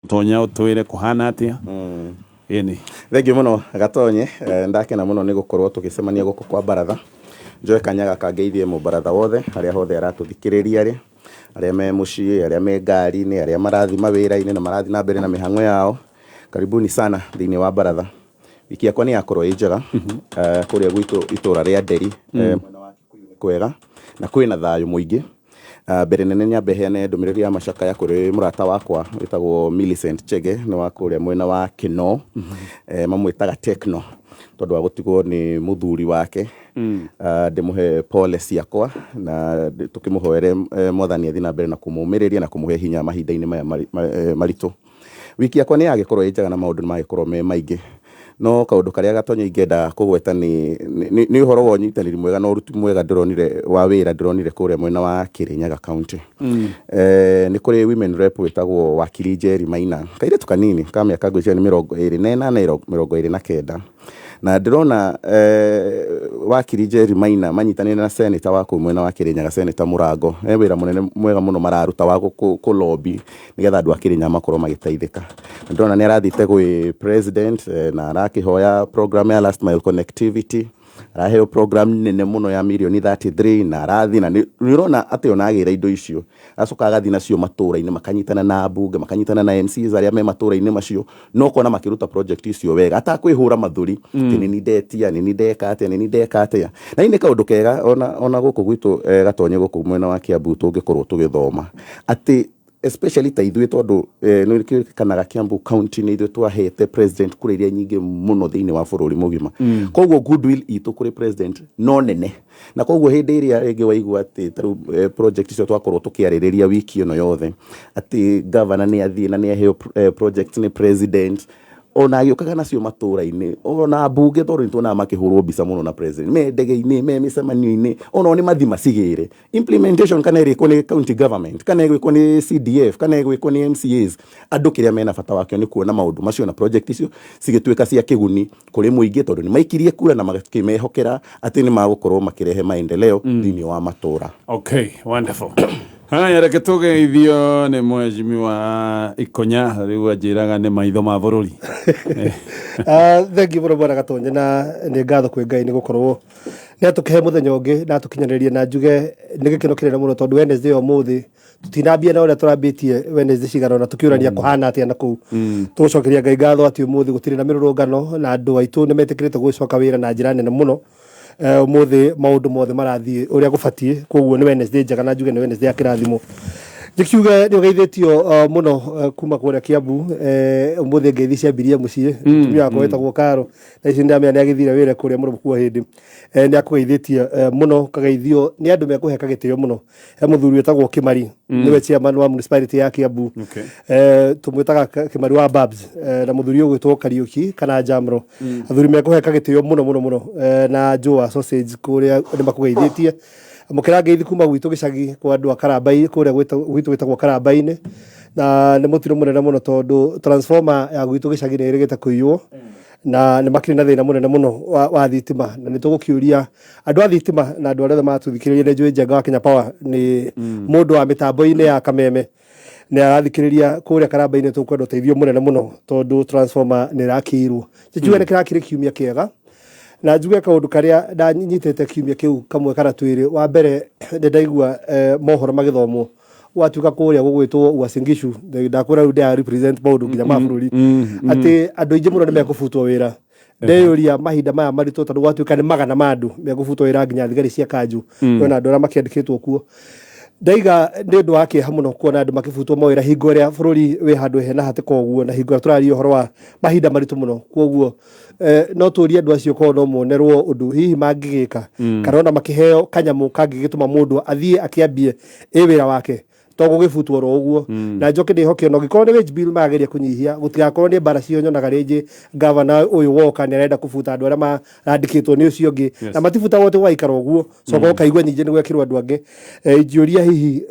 Tonya ũtwĩre kũhana atĩa. Ĩni. Thengiũ mũno Gatonye, ndakena mũno nĩ gũkorwo tũgĩcemania gũkũ kwa baratha. Njoe kanya gaka ngeithie mũbaratha wothe harĩa hothe aratũthikĩrĩria rĩ, arĩa me mũciĩ, arĩa me ngari-inĩ, arĩa marathiĩ mawĩra-inĩ na marathiĩ na mbere na mĩhang'o yao. Karibuni sana thĩinĩ wa baratha. Wiki yakwa nĩ yakorwo ĩ njega, kũrĩa gwitũ itũra rĩa Nderi, mwena wa Kikuyu nĩ kwega na kwĩna thayũ mũingĩ. Mbere nene nyambe heane ndũmĩrĩri ya macakaya kũrĩ mũrata wakwa wĩtagwo Millicent Chege, nĩ wa kũrĩa mwena wa Kinoo. Mamwĩtaga Tekno tondũ wa gũtigwo nĩ mũthuri wake. Ndĩmũhe pole ciakwa na tũkĩmũhoere Mwathani athiĩ na mbere na kũmũmĩrĩria na kũmũhe hinya mahinda-inĩ maya maritũ. Wiki yakwa nĩ yagĩkorwo ĩ njega na maũndũ nĩ magĩkorwo me maingĩ, no kaũndũ karĩa Gatonyo ingĩenda kũgweta nĩ ũhoro wa ũnyitanĩri mwega na ũruti mwega ndĩronire wa wĩra ndĩronire kũrĩa mwena wa Kĩrĩnyaga County. Nĩ kũrĩ women rep wĩtagwo Wakiri Njeri Maina, kairĩtu kanini ka mĩaka ngwĩciria nĩ 24, 29. Na ndĩrona Wakiri Njeri Maina manyitanĩire na senator wa kũu mwena wa Kĩrĩnyaga, Senator Mũrango, he wĩra mũnene mwega mũno mararuta wa kũ lobby nĩgetha andũ a Kĩrĩnyaga makorwo magĩteithĩka. Na ndĩrona nĩ arathiĩte gwĩ president na arakĩhoya program ya last mile connectivity, araheo program nene mũno ya mirioni 33 na arathiĩ na nĩ ũrona atĩ ona agĩra indo icio acoka agathiĩ nacio matũra-inĩ, makanyitana na ambunge, makanyitana na MCAs arĩa me matũra-inĩ macio, na ũkona makĩruta project icio wega atakwĩhũra mathuri atĩ nĩ niĩ ndetia, nĩ niĩ ndeka atĩa, nĩ niĩ ndeka atĩa. Na nĩ kaũndũ kega ona gũkũ gwitũ Gatonye gũkũ mwena wa Kiambu tũngĩkorwo tũgĩthoma atĩ especially ta ithuĩ tondũ nĩ kĩrĩkanaga Kiambu County nĩ ithuĩ twahete president kura iria nyingĩ mũno thĩinĩ wa bũrũri mũgima. Koguo goodwill itũ kũrĩ president no nene, na koguo hĩndĩ ĩrĩa rĩngĩ waigua atĩ ta rĩu project icio twakorwo tũkĩarĩrĩria wiki ĩno yothe, atĩ governor nĩ athiĩ na nĩ aheo project nĩ president, ona agĩũkaga nacio matũra-inĩ, ona ambunge tondũ nĩ tuonaga makĩhũrwo mbica mũno na president me ndege-inĩ, me mĩcemanio-inĩ, onao nĩ mathi macigĩre implementation, kana ĩrĩkwo nĩ county government, kana ĩgwĩkwo nĩ CDF, kana ĩgwĩkwo nĩ MCAs. Andũ kĩrĩa mena bata wakĩo nĩ kuona maũndũ macio na project icio cigĩtuĩka cia kĩguni kũrĩ mũingĩ, tondũ nĩ maikirie kura na magakĩmehokera atĩ nĩ magũkorwo makĩrehe maendeleo thĩinĩ wa matũra. Okay, wonderful. Haya, reke tũgeithio nĩ mheshimiwa Ikonya, rĩu anjĩraga nĩ maitho ma bũrũri. Thengiũ mũno bwana Gatonye, na nĩ ngatho kwĩ Ngai nĩ gũkorwo nĩ atũkĩhe mũthenya ũngĩ na atũkinyanĩrie, na njuge nĩ gĩkeno kĩnene mũno tondũ Wednesday ya ũmũthĩ tũtinambia na ũrĩa tũrambĩtie Wednesday cigana ũna tũkĩũrania kũhana atĩa na kũu. Tũgũcokeria Ngai ngatho atĩ ũmũthĩ gũtirĩ na mĩrũrũngano na andũ aitũ nĩ metĩkĩrĩte gũcoka wĩra na njĩra nene mũno. Ũmũthĩ maũndũ mothe marathiĩ ũrĩa gũbatiĩ, koguo nĩ Wednesday njega na njuge nĩ Wednesday ya kĩrathimo. Njĩkiuge nĩ ũgeithĩtio mũno kuma kũrĩa Kiambu. Ũmũthĩ ngeithi ciambirie mũciĩ, mũtumia wakwa wĩtagwo Karo na ici ndamenya nĩ agĩthire wĩra kũrĩa mũrũmũkuo hĩndĩ, nĩ akũgeithĩtie mũno, kageithio nĩ andũ mekũheka gĩtĩo mũno. He mũthuri wĩtagwo Kĩmari, nĩwe chairman wa municipality ya Kiambu. Tũmwĩtaga Kĩmari wa Babs, na mũthuri ũgwĩtwo Kariũki kana Jamro, athuri mekũheka gĩtĩo mũno mũno mũno, na Joa sausage kũrĩa nĩ makũgeithĩtie. Mũkĩra ngeithi kuma gwitũ gĩcagi kwa andũ a Karambai, kũrĩa gwitũ gwĩtagwo Karambai-inĩ, na nĩ mũtino mũnene mũno tondũ transformer ya gwitũ gĩcagi nĩ ĩrĩgĩte kũiywo na nĩ makĩrĩ na thĩna mũnene mũno wa thitima, na nĩ tũgũkĩũria andũ a thitima na andũ arĩa othe maratũthikĩrĩria. Nĩ njũĩ Njenga wa Kenya Power nĩ mũndũ wa mĩtambo-inĩ ya Kameme nĩ arathikĩrĩria kũrĩa Karamba-inĩ, tũkwenda ũteithio mũnene mũno tondũ transformer nĩ ĩrakĩirwo. Njuge nĩ kĩrakĩrĩ kiumia kĩega, na njuge kaũndũ karĩa ndanyitĩte kiumia kĩu kamwe kana twĩrĩ. Wa mbere, nĩ ndaigua mohoro magĩthomwo gwatuĩka kũrĩa gũgwĩtwo Uasin Gishu, ndakwĩra rĩu ndĩra represent maũndũ nginya ma bũrũri, atĩ andũ aingĩ mũno nĩ mekũbutwo wĩra. Ndeyũria mahinda maya maritũ, tondũ gwatuĩka nĩ magana ma andũ mekũbutwo wĩra, nginya thigari cia kanjũ kwĩna andũ arĩa makĩandĩkĩtwo kuo. Ndaiga nĩ ũndũ wa kĩeha mũno kuona andũ makĩbutwo mawĩra hingo ĩrĩa bũrũri wĩ handũ hena hatĩka ũguo, na hingo ĩrĩa tũraria ũhoro wa mahinda maritũ mũno. Koguo no tũrie andũ acio korwo no monerwo ũndũ hihi mangĩgĩka, kana ona makĩheo kanyamũ kangĩgĩtũma mũndũ athiĩ akĩambie ĩ wĩra wake, to gũgĩbutwo oro ũguo. Na njoke ndĩhoke ona ũngĩkorwo nĩ wage bill marageria kũnyihia, gũtigakorwo nĩ mbara cio nyonaga rĩngĩ gavana ũyũ woka nĩ arenda kũbuta andũ arĩa marandĩkĩtwo nĩ ũcio ũngĩ, na matibutagwo atĩ gũgaikara ũguo, coka ũkaigua ningĩ nĩ gwekĩrwo andũ angĩ. Ingĩũria hihi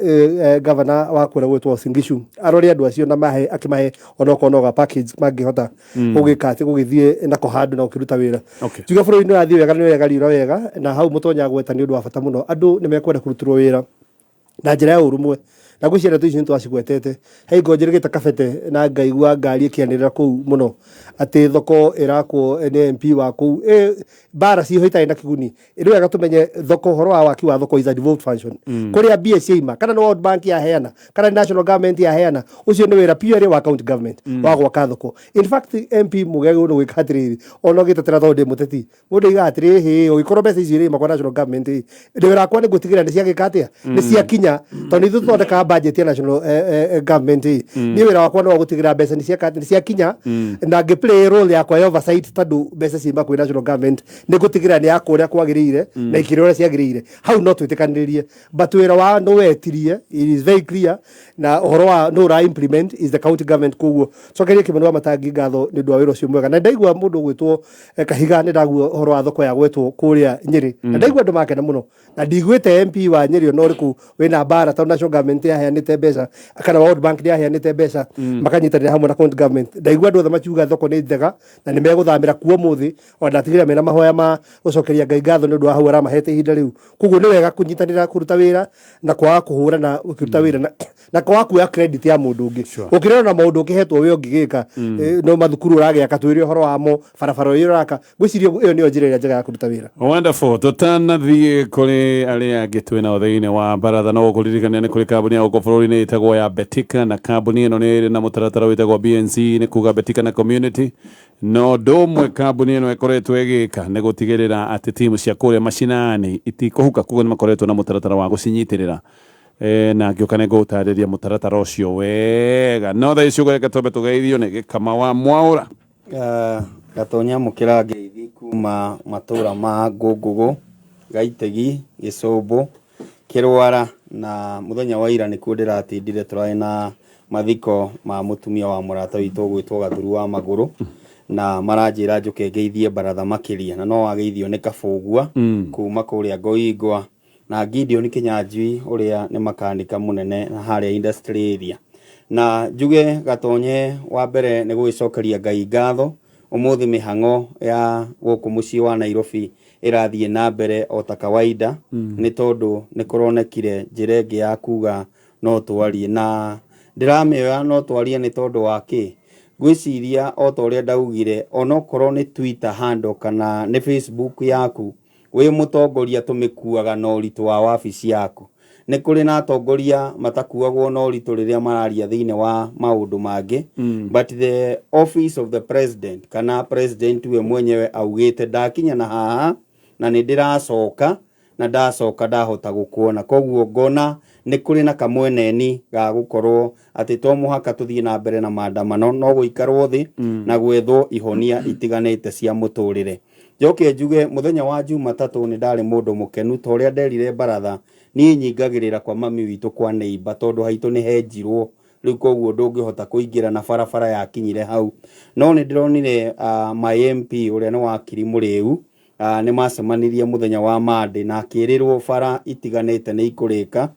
gavana wa kũrĩa gwĩtwo Uasin Gishu arore andũ acio na mahe akĩmahe onokorwo no ga package mangĩhota gũgĩka atĩ gũgĩthiĩ nako handũ na gũkĩruta wĩra. Njuge bũrũri nĩ ũrathiĩ wega na nĩ ũregariũra wega, na hau mũtonya gweta nĩ ũndũ wa bata mũno. Andũ nĩ mekwenda kũrutĩrwo wĩra na njĩra ya ũrũmwe. Na ngwĩciria ndeto icio nĩ twacigwetete. He hingo njĩrĩgĩte kabete na ngaigua ngari ĩkĩanĩrĩra kũu mũno atĩ thoko ĩrakwo nĩ MP wa kũu. Mbara ciho itarĩ na kĩguni. Nĩ wega tũmenye thoko, ũhoro wa waki wa thoko is a devolved function. Kũrĩa mbia ciaima, kana nĩ World Bank yaheana, kana nĩ national government yaheana, ũcio nĩ wĩra purely wa county government wa gwaka thoko. In fact, MP mũgĩagĩrĩirwo nĩ gwĩka atĩrĩrĩ, ona ũgĩtetera tondũ ndĩ mũteti, mũndũ aigaga atĩrĩrĩ, hĩ, ũngĩkorwo mbeca icio iraima kwa national government ĩ, wĩra wakwa nĩ gũtigĩrĩra nĩ ciagĩka atĩa, nĩ ciakinya, tondũ ithuĩ tũthondekaga budget ya national government ĩ. Niĩ wĩra wakwa nĩ wa gũtigĩrĩra mbeca nĩ ciaka nĩ ciakinya, na ngĩ play role yakwa ya oversight, tondũ mbeca ciaima kwĩ national government nĩ gũtigĩrĩra nĩ yakwo ũrĩa kwagĩrĩire na ikĩro ũrĩa ciagĩrĩire. Hau no twĩtĩkanĩrie, but wĩra wa nũ wetirie, it is very clear, na ũhoro wa nũ ũra implement is the county government. Koguo cokerie Kĩmani wa Matangi ngatho nĩ ũndũ wa wĩra ũcio mwega. Na ndaigua mũndũ ũgwĩtwo Kahiga, nĩ ndagua ũhoro wa thoko ya gwetwo kũrĩa Nyĩrĩ, na ndaigua andũ makena mũno, na ndiguĩte MP wa Nyĩrĩ ona ũrĩkũ wĩna mbara, tondũ national government yaheanĩte mbeca kana World Bank nĩ yaheanĩte mbeca makanyitanĩra hamwe na county government. Ndaigua andũ othe makiuga thoko nĩ njega na nĩ megũthamĩra kuo ũmũthĩ, ona ndatigĩrĩra mena mahoya ma gũcokeria Ngai ngatho nĩ ũndũ wa hau aramahete ihinda rĩu. Koguo nĩ wega kũnyitanĩra kũruta wĩra na kwaga kũhũrana ũkĩruta wĩra na kwaga kuoya credit ya mũndũ ũngĩ. Ũkĩrora na maũndũ ũkĩhetwo wĩ ũngĩgĩka, no mathukuru ũragĩaka, twĩre ũhoro wamo, barabara ũrĩa ũraka, ngwĩciria ĩyo nĩyo njĩra ĩrĩa njega ya kũruta wĩra. Wonderful. Tũtanathiĩ kũrĩ arĩa angĩ twĩ nao thĩinĩ wa baratha, no gũkũririkania nĩ kũrĩ kambuni ya gũkũ bũrũri-inĩ ĩtagwo ya Betika, na kambuni ĩno nĩ ĩrĩ na mũtaratara wĩtagwo BNC, nĩ kuga Betika na community. Na ũndũ ũmwe kambuni ĩno ĩkoretwo ĩgĩka nĩ gũtigĩrĩra atĩ timu cia kũrĩa macinani itikũhuka, koguo nĩ makoretwo na mũtaratara wa gũcinyitĩrĩra. Na ngĩũka nĩ ngũgũtarĩria mũtaratara ũcio wega, no thaa ici ũgũreke twambe tũgeithio nĩ Gĩkama wa Mwaũra. Gatonya mũkĩra ngeithi kuma matũra ma Ngũngũgũ, Gaitegi, Gĩcũmbũ, Kĩrwara, na mũthenya wa ira nĩkuo ndĩratindire tũrarĩ na mathiko ma mũtumia wa mũrata witũ ũgwĩtwo Gathuru wa Magũrũ, na maranjĩra njũke ngeithie baratha makĩria, na no wageithio nĩ Kabũgua kuma kũrĩa Ngoingwa, na Gideon Kinyanjui ũrĩa nĩ makanika mũnene harĩa industry area. Na njuge Gatonye, wa mbere nĩ gũgĩcokeria Ngai ngatho, ũmũthĩ mĩhang'o ya gũkũ mũciĩ wa Nairobi ĩrathiĩ na mbere o ta kawaida, nĩ tondũ nĩ kũronekire njĩra ĩngĩ ya kuga no twarie, na ndĩramĩoya no twarie nĩ tondũ wa kĩ ngwĩciria o ta ũrĩa ndaugire, onokorwo nĩ Twitter handle kana nĩ Facebook yaku wĩ mũtongoria, tũmĩkuaga na ũritũ wa wabici yaku. Nĩ kũrĩ na atongoria matakuagwo na ũritũ rĩrĩa mararia thĩinĩ wa maũndũ mangĩ, but the office of the president kana president we mwenyewe augĩte ndakinya na haha na nĩ ndĩracoka, na ndacoka ndahota gũkuona. Koguo ngona nĩ kũrĩ na kamweneni ga gũkorwo atĩ to mũhaka tũthiĩ na mbere na maandamano, no gũikarwo thĩ na gwethwo ihonia itiganĩte cia mũtũrĩre. Njoke njuge mũthenya wa Jumatatũ nĩ ndarĩ mũndũ mũkenu, ta ũrĩa nderire baratha, niĩ nyingagĩrĩra kwa mami witũ kwa neighbor, tondũ haitũ nĩ henjirwo rĩu, koguo ndũngĩhota kũingĩra na barabara yakinyire hau. No nĩ ndĩronire my MP ũrĩa nĩ wakiri Mũrĩu, nĩ macemanirie mũthenya wa Monday na akĩrĩrwo bara itiganĩte nĩ ikũrĩka,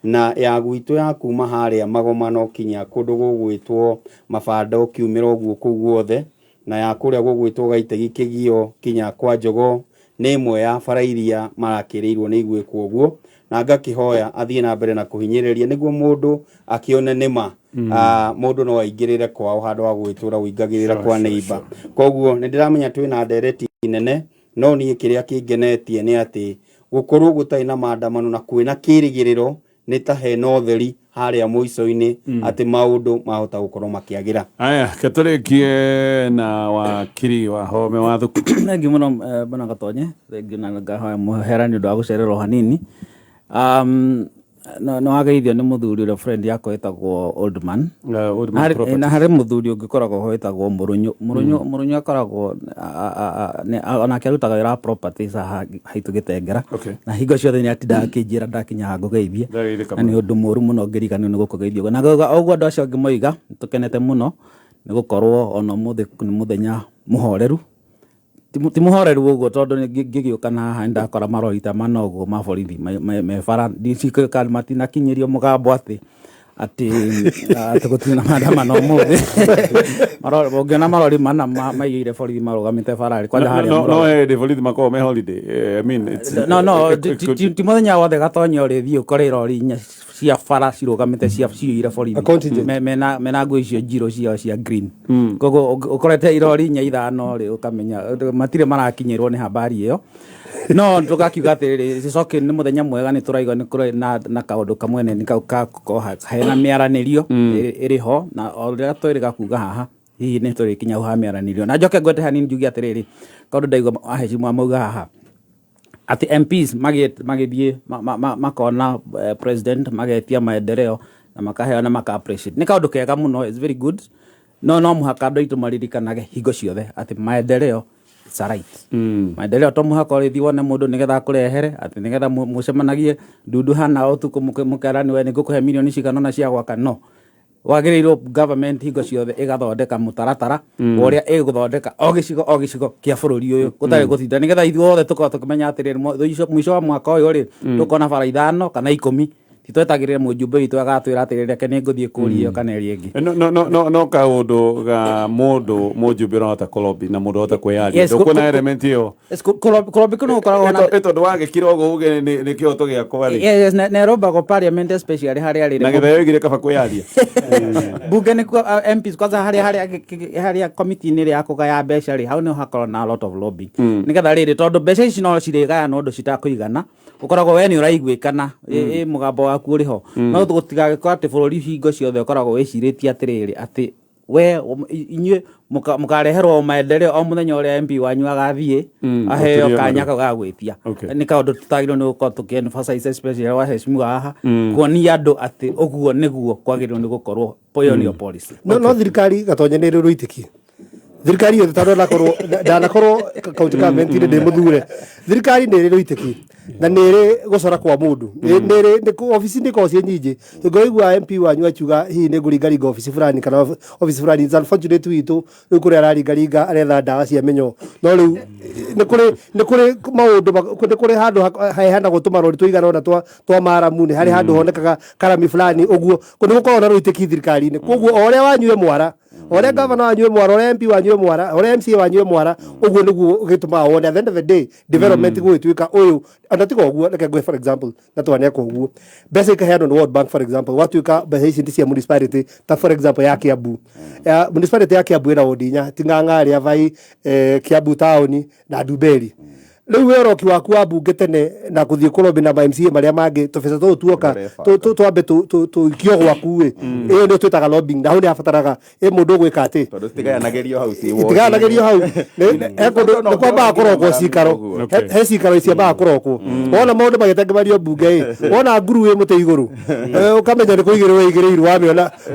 na ya gwitũ ya kuma harĩa Magomano kinya kũndũ gũgwĩtwo Mabanda ũkiumĩra ũguo kũu guothe, na ya kũrĩa gũgwĩtwo Gaitegi Kĩgio kinya kwa Jogoo nĩ ĩmwe ya bara iria marakĩrĩirwo nĩ igwĩkwo ũguo, na ngakĩhoya athiĩ na mbere na kũhinyĩrĩria nĩguo mũndũ akĩone nĩma mũndũ no aingĩrĩre kwao handũ ha gwĩtũra ũingagĩrĩra kwa neighbor. Koguo nĩ ndĩramenya twĩna ndereti nene, no niĩ kĩrĩa kĩngenetie nĩ atĩ gũkorwo gũtarĩ na maandamano na kwĩna kĩrĩgĩrĩro nĩ ta hena ũtheri harĩa mũico-inĩ atĩ maũndũ mahota gũkorwo makĩagĩra. Aya, ketũrĩkie na wakiri wa Home wa Thuku. Thengiũ mũno, bwana Gatonye, thengiũ na ngahoya mũhera nĩ ũndũ wa gũcererwo hanini. No wageithio nĩ mũthuri ũrĩa friend yakwa ĩtagwo Old Man. Old Man Properties. Na harĩ mũthuri ũngĩ ũkoragwo ho wĩtagwo Mũrũnyũ. Mũrũnyũ akoragwo onake arutaga wĩra wa properties haha haitũ Gĩtengera. Na hingo ciothe nĩ atindaga akĩnjĩra ndakinya haha ngũgeithie. Ndageithĩka Na nĩ ũndũ mũru mũno ngĩriganĩrwo nĩ gũkũgeithia ũguo. Na ũguo andũ acio angĩ moiga, nĩ tũkenete mũno nĩ gũkorwo ona ũmũthĩ nĩ mũthenya mũhoreru. Ti mũhoreru ũguo tondũ ngĩgĩũka na haha nĩndakora marori ta mana ũguo ma borithi me bara, ndicikĩũka matinakinyĩrio mũgambo atĩ gũtirĩ na maandamano ũmũthĩ. Ũngĩona marori mana maiyũire borithi marũgamĩte bara-rĩ, kwanja harĩa No, mũrori. hĩndĩ borithi makoragwo me holiday. I mean, it's, No, it could ti mũthenya wothe Gatonya ũrĩthiĩ ũkore irori inya Cia bara cirũgamĩte cia ciyũire A borithi contingent. Mena nguo icio njirũ ciao cia green. Koguo ũkorete irori inya ithano rĩ, ũkamenya matirĩ marakinyĩrwo nĩ habari ĩyo. No tũgakiuga atĩrĩrĩ, cicoke nĩ mũthenya mwega, nĩ tũraigua nĩ kũrĩ na kaũndũ kamwe nĩ kau ka gũkorwo hena mĩaranĩrio ĩrĩ ho, na o rĩrĩa twĩrĩga kuga haha hihi nĩ tũrĩkinya hau ha mĩaranĩrio. Na njoke ngwete hanini njuge atĩrĩrĩ, kaũndũ ndaigua aheshimiwa mauga haha atĩ MPs magĩthiĩ makona president, magetia maendeleo na makaheo na maka appreciate, nĩ kaũndũ kega mũno, it's very good. No mũhaka andũ aitũ maririkanage hingo ciothe atĩ maendeleo, it's a right. Maendeleo to mũhaka ũrĩthiĩ wone mũndũ nĩgetha akũrehere, atĩ nĩgetha mũcemanagie ndundu hana ũtukũ mũkerani we nĩ ngũkũhe milioni cigana ũna cia gwaka. No wagĩrĩirwo government hingo ciothe ĩgathondeka mũtaratara wa ũrĩa ĩgũthondeka o gĩcigo o gĩcigo kĩa bũrũri ũyũ gũtarĩ gũtinda, nĩgetha ithuothe tũkorwo tũkĩmenya atĩrĩrĩ, mũico wa mwaka ũyũ rĩ, tũkona bara 5 kana 10, titwetagĩrĩre mũjumbe witũ agatwĩra atĩrĩrĩ, reke nĩ ngũthiĩ kũria ĩyo kana ĩrĩa ĩngĩ. No kaũndũ ga mũndũ mũjumbe ũrahota kũlobby na mũndũ ũrahota kwĩyaria. Yes, ndũkuona element ĩyo? Yes, kũlobby kũu nĩ gũkoragwo na Ĩ tondũ wagĩkira ũguo uge nĩ kĩhoto gĩakwa rĩ. Yes, na ĩrombagwo parliament, especially harĩa rĩrĩ na gĩtheo oigire kaba kwĩyaria. Bunge nĩkuo MPs kwanza harĩa committee-inĩ ĩrĩa ya kũgaya mbeca rĩ, hau nĩho hakoragwo na a lot of lobbying, nĩgetha rĩrĩ, tondũ mbeca ici no cirĩgayanwo ũndũ citakũigana, ũkoragwo we nĩ ũraiguĩkana ĩ mũgambo waku ũrĩ ho. No gũtigagĩkorwo atĩ bũrũri hingo ciothe ũkoragwo wĩcirĩtie atĩrĩrĩ, atĩ we inyuĩ mũkareherwo maendeleo o mũthenya ũrĩa MP wanyu agathiĩ aheo gũturia kanya andũ. kau ga gwĩtia. Nĩ kaũndũ tũtagĩrĩirwo nĩ gũkorwo tũkĩ emphasize, especially waheshimiwa haha, kuonia andũ atĩ ũguo nĩguo kwagĩrĩirwo nĩ gũkorwo, ĩyo nĩyo policy. No thirikari, Gatonye, nä rä rå thirikari yothe, tondå ndanakorwo ndanakorwo county government inĩ ndĩ mũthure, thirikari nä ĩrĩ rũitĩki na nä ĩrĩ gũcora kwa mũndũ, nĩ ĩrĩ obici nĩ ikoragwo ciĩ nyingĩ. Ũngĩigua MP wanyu akiuga hihi nĩ ngũringaringa obici fulani kana obici fulani, it's unfortunate witũ rĩu kũrĩa araringaringa aretha ndawa cia mĩnyoo, no rĩu nĩ kũrĩ maũndũ nĩ kũrĩ handũ haheanagwo tũmarori tũigana ũna twa maramu, nĩ harĩ handũ honekaga karami fulani ũguo nĩ gũkoragwo na rũitĩki thirikari-inĩ. Koguo o ũrĩa wanyu e mwara, o ũrĩa gavana wanyu e mwara, o ũrĩa MP wanyu e mwara, o ũrĩa MCA wanyu e mwara, ũguo nĩguo gĩtũmaga wone at the end of the day development gũgĩtuĩka ũyũ. Ona tiga ũguo, reke ngũhe for example, na twaneka ũguo, mbeca ikaheanwo nĩ World Bank, for example, gwatuĩka mbeca ici nĩ cia municipality, ta for example ya Kiambu, ya municipality ya Kiambu ĩna wodi inya, Ting'ang'a, Rĩavai, Kiambu town na Ndumberi. Rĩu we ũroki waku wa mbunge tene na gũthiĩ kũlobby na ma MCA marĩa mangĩ, tũbeca tũtũ tuoka twambe tũikio gwaku ĩ, ĩyo nĩyo twĩtaga lobbying, na hau nĩ habataraga ĩ mũndũ ũgwĩka atĩ tondũ citigayanagĩrio hau ciĩ ward. Itigayanagĩrio hau. He kũndũ nĩ kwambaga kũrokwo cikaro. He cikaro ciambaga kũrokwo, wona maũndũ magĩtengemerio mbunge ĩ, wona nguru ĩ mũtĩ igũrũ, ũkamenya nĩ kũigĩrĩrwo ĩigĩrĩirwo,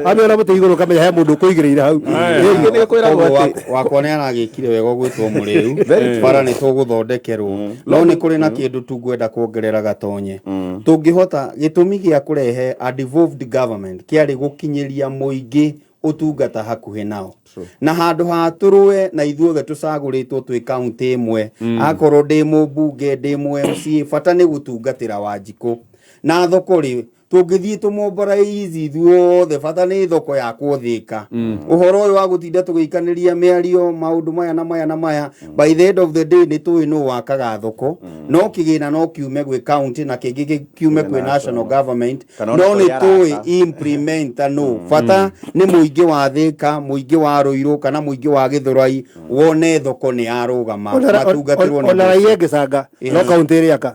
wamĩona mũtĩ igũrũ ũkamenya he mũndũ ũkũigĩrĩire hau. Ningĩ nĩ kwĩragwo Koguo atĩ wakwa nĩ aragĩkire wega ũgwĩtwo mũrĩu, bara nĩ tũgũthondekerwo, no nĩ kũrĩ na kĩndũ tu ngwenda kuongerera, Gatonye. Tũngĩhota gĩtũmi gĩa kũrehe a devolved government kĩarĩ gũkinyĩria mũingĩ ũtungata hakuhĩ nao, na handũ ha tũrũe na ithuothe tũcagũrĩtwo twĩ kaunti ĩmwe, akorwo ndĩ mũmbunge, ndĩ mũ MCA, bata nĩ gũtungatĩra Wanjikũ. Na thoko rĩ, tũngĩthiĩ tũmombora ici ithuothe, bata nĩ thoko yakwo Thĩka. Ũhoro ũyũ wa gũtinda tũgĩikanĩria mĩario maũndũ maya na maya na maya, by the end of the day nĩ tũĩ nũ wakaga thoko, no kĩgĩna no kiume gwĩ county na kĩngĩ kiume kwĩ national government. Kana ona No nĩ kũrĩ tũĩ arata. implementer no bata nĩ mũingĩ wa Thĩka, mũingĩ wa Rũirũ kana mũingĩ wa Gĩthũrai wone thoko nĩ yarũgama, matungatĩrwo nĩ Ona raia ĩngĩcanga no kaunti ĩrĩaka.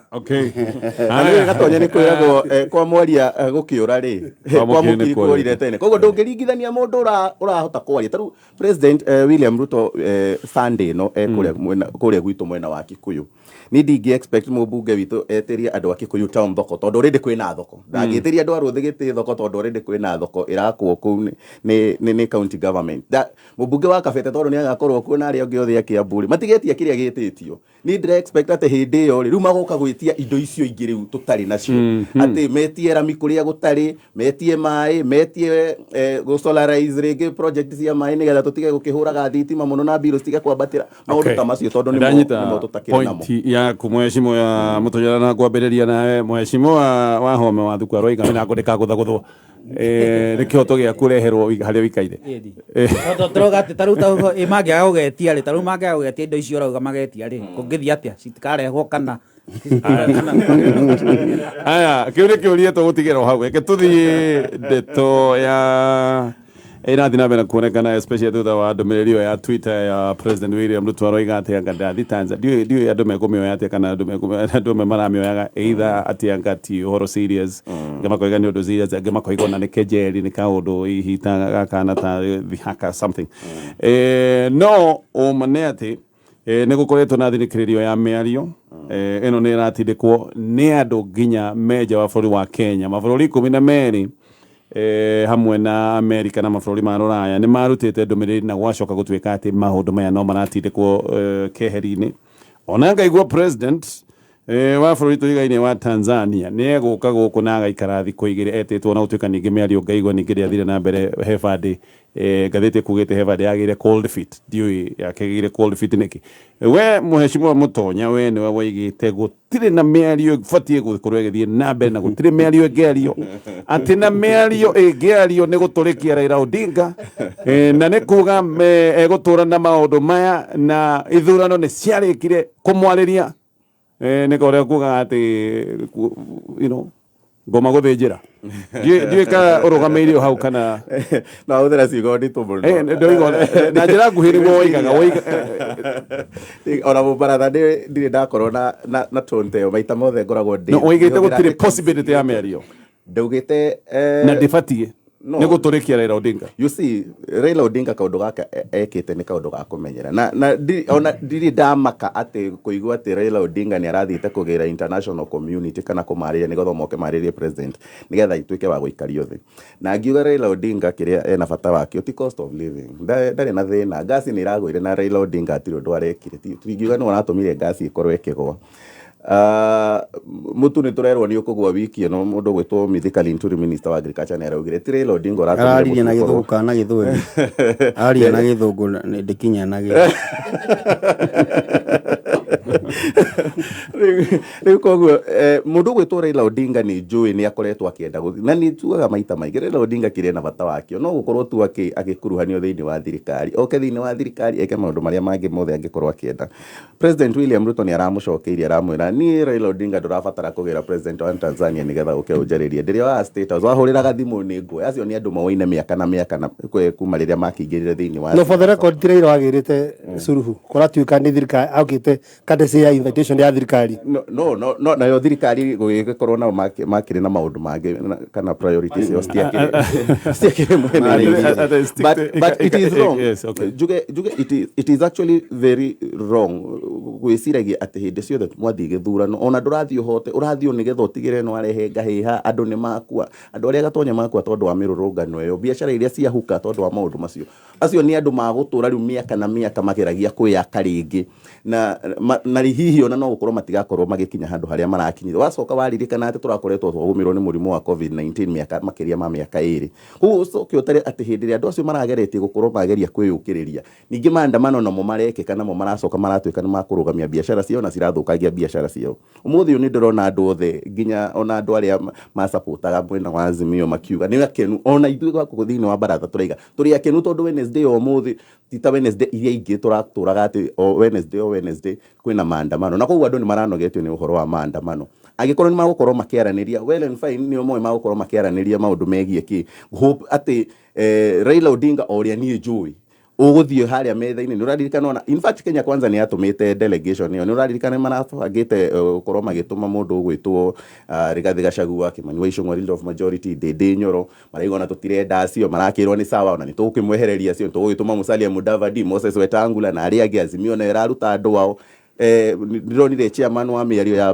Na nĩ Gatonya nĩ kwĩragwo kwa mwaria gũkĩũra rĩ, Kwa kwa mũkiri nĩ mũkiri kworĩte. kworire tene. Koguo ndũngĩringithania mũndũ ũrahota kwaria. Ta rĩu President William Ruto, Sunday ĩno kũrĩa kũrĩa gwitũ mwena wa Kikuyu, niĩ ndingĩ expect mũmbunge witũ etĩrie andũ a Kikuyu town thoko tondũ already kwĩna thoko. Ndangĩtĩria andũ a Rũthĩ gĩtĩ thoko tondũ already kwĩna thoko ĩrakwo kũu nĩ county government. Mũmbunge wa Kabete tondũ nĩ agakorwo kuo na arĩa angĩ othe a Kiambu rĩ, matigetia kĩrĩa gĩtĩtio. Niĩ ndĩra expect atĩ hĩndĩ ĩyo rĩ, rĩu magoka gwĩtia indo icio ingĩ rĩu tũtarĩ nacio, atĩ metie rami kũrĩa gũtarĩ, metie maĩ, metie gũ solarize rĩngĩ project cia maĩ nĩgetha tũtige gũkĩhũraga thitima mũno na mbirũ citige kwambatĩra, maũndũ ta macio, tondũ nĩmo Ndanyita nĩmo tũtakĩrĩ namo. Point yaku, mheshimiwa Mũtũnyana, na kwambĩrĩria nawe mheshimiwa Wahome wa Thuku aroiga mĩrango ndĩkagũthagũthwo. Nĩ kĩhoto gĩaku ũreherwo harĩa ũikaire. Tondũ tũrauga atĩ tarĩu ĩ mangĩaga gũgetia rĩ, tarĩu mangĩaga gũgetia indo icio ũrauga magetia rĩ, kũngĩthiĩ atĩa? Citikarehwo kana Aya, kä u nä kä å ria tå gå tigä ra hau. Reke tå thiä ndeto ya ĩrathiĩ na mbere kuonekana, especially thutha wa ndũmĩrĩri ĩyo ya Twitter ya President William Ruto, aroiga atĩ anga ndathi Tanzania. Ndiũĩ andũ mekũmĩoya atĩa, kana andũ amwe maramĩoyaga either atĩ anga ti ũhoro serious, angĩ makoiga nĩ ũndũ serious, angĩ makoiga ona nĩ kejeri, nĩ kaũndũ hihi ta gakana ta thihaka something. No ũma nĩ atĩ nĩ gũkoretwo na thinĩkĩrĩrio ya mĩario ĩno nĩ ĩratindĩkwo nĩ andũ nginya menja wa bũrũri wa Kenya, mabũrũri 12 hamwe na Amerika na mabũrũri ma Rũraya nĩ marutĩte ndũmĩrĩri, na gwacoka gũtuĩka atĩ maũndũ maya no maratindĩkwo keheri-inĩ. Ona ngaigua president wa bũrũri tũigaine wa Tanzania nĩ egũka gũkũ na agaikara thikũ 2 etĩtwo, na gũtuĩka ningĩ mĩario ngaigua ningĩ ndĩathire na mbere. He bandĩ ngathĩti ĩkugĩte he bandĩ yagĩire cold feet. Ndiũĩ yakĩgĩire cold feet nĩkĩ. We mũhecimiwa Mũtonya, we nĩwe waigĩte gũtirĩ na mĩario ĩbatiĩ gũkorwo ĩgĩthiĩ na mbere, na gũtirĩ mĩario ĩngĩario, atĩ na mĩario ĩngĩario nĩ gũtũrĩkia Raila Odinga, na nĩ kuga egũtũra na maũndũ maya, na ithurano nĩ ciarĩkire kũmwarĩria. Nĩ ũrĩa kuga atĩ ngoma gũthĩnjĩra. Ndiũĩ kana ũrũgamĩire o hau kana No ahũthĩra ciugo nditũ mũno. Ndoiga na njĩra nguhĩ nĩguo woigaga Ona mũbaratha ndirĩ ndakorwo na tone ta ĩyo, maita mothe ngoragwo ndĩ No oigĩte ngĩhũthĩra gũtirĩ possibility ya mĩario Ndaugĩte na ndĩbatiĩ no. nĩ gũtũrĩkia Raila Odinga. You see, Raila Odinga kaũndũ gaka ekĩte nĩ kaũndũ ga kũmenyera, na ona ndirĩ ndamaka atĩ kũigua atĩ Raila Odinga nĩ arathiĩte kũgĩra international community kana kũmarĩria nĩgetha moke marĩrie president nĩgetha ituĩke wa gũikario thĩ. Na ngiuga Raila Odinga kĩrĩa ena bata wakĩo ti cost of living. Ndarĩ na thĩna, ngasi nĩ ĩragũire na Raila Odinga hatirĩ ũndũ arekire. Tingiuga nĩwe ũratũmire ngasi ĩkorwo ĩkĩgũa. Mũtu nĩ tũrerwo nĩ ũkũgũa wiki ĩno. Mũndũ ũgwĩtwo Mithika Linturi, minister wa agriculture, nĩ araugire ti Raila Odinga ũratũmire Araririe na mũtu ũkorwo Gĩthũngũ kana na Gĩthweri? Aria na Gĩthũngũ ndĩkinyanagĩra. Rĩu koguo mũndũ ũgwĩtwo Raila Odinga nĩ njũĩ nĩ akoretwo akĩenda gũthiĩ, na nĩ tugaga maita maingĩ Raila Odinga kĩrĩa na bata wakĩo no gũkorwo tu agĩkuruhanio thĩinĩ wa thirikari, oke thĩinĩ wa thirikari eke maũndũ marĩa mangĩ mothe angĩkorwo akĩenda. President William Ruto nĩ aramũcokeirie, aramwĩra niĩ Raila Odinga ndũrabatara kũgĩra president wa Tanzania nĩgetha ũke ũnjarĩrie. Ndĩrĩ wa State House, wahũrĩraga thimũ nĩ nguoya. Acio nĩ andũ moaine mĩaka na mĩaka na kuma rĩrĩa makĩingĩrire thĩinĩ wa No, for the record, ti Raila wagĩrĩte Suluhu, kũratuĩka nĩ thirikari aukĩte courtesy ya invitation ya thirikari. No, nayo thirikari gũgĩkorwo nao makĩrĩ na maũndũ mangĩ kana priorities ciao citiakĩrĩ mwena-inĩ. But it is wrong. Yes, okay. Njuge it is actually very wrong gwĩciragia atĩ hĩndĩ ciothe mwathiĩ gĩthurano ona ndũrathiĩ ũhote, ũrathiĩ o nĩgetha ũtigĩrĩre nĩ warehe ngahĩha. Andũ nĩ makua, andũ arĩa gatonya makua tondũ wa mĩrũrũngano ĩyo, biacara iria ciahuka tondũ wa maũndũ macio. Acio nĩ andũ magũtũra rĩu mĩaka na mĩaka mageragia kwĩyaka rĩngĩ, na hihi ona no gũkorwo matigakorwo magĩkinya handũ harĩa marakinyire. Wacoka waririkana atĩ tũrakoretwo twagũmĩrwo nĩ mũrimũ wa COVID-19 mĩaka makĩria ma mĩaka 2. Koguo ũcoke ũtare atĩ hĩndĩ ĩrĩa andũ acio marageretie gũkorwo mageria kwĩyũkĩrĩria, ningĩ maandamano namo marekĩka, namo maracoka maratuĩka nĩ makũrũgamia biacara ciao na cirathũkangia biacara ciao. Ũmũthĩ ũyũ nĩ ndĩrona andũ othe, nginya ona andũ arĩa macapotaga mwena wa Azimio, makiuga nĩ akenu. Ona ithuĩ gwaku thĩinĩ wa baratha tũraiga tũrĩ akenu tondũ Wednesday o ũmũthĩ ti ta Wednesday iria ingĩ tũratũraga atĩ o Wednesday o Wednesday kwĩna maandamano, na koguo andũ nĩ maranogetio nĩ ũhoro wa maandamano. Angĩkorwo nĩ magũkorwo makĩaranĩria, well and fine, nĩ moĩ magũkorwo makĩaranĩria maũndũ megiĩ kĩ. Hope atĩ Raila Odinga, o ũrĩa niĩ njũĩ, ũgũthiĩ harĩa metha-inĩ. Nĩ ũraririkana ona in fact Kenya Kwanza nĩ yatũmĩte delegation ĩyo. Nĩ ũraririkana nĩ marabangĩte gũkorwo magĩtũma mũndũ ũgwĩtwo Rigathĩ Gachagua, Kimani wa Ichung'wa, leader of majority, Ndindi Nyoro. Marauga ona tũtirenda acio, marakĩrwo nĩ sawa, ona nĩ tũgũkĩmwehereria acio, tũgũgĩtũma Musalia Mudavadi, Moses Wetangula na arĩa angĩ. Azimio nayo ĩraruta andũ ao. Ndĩronire chairman wa mĩario ya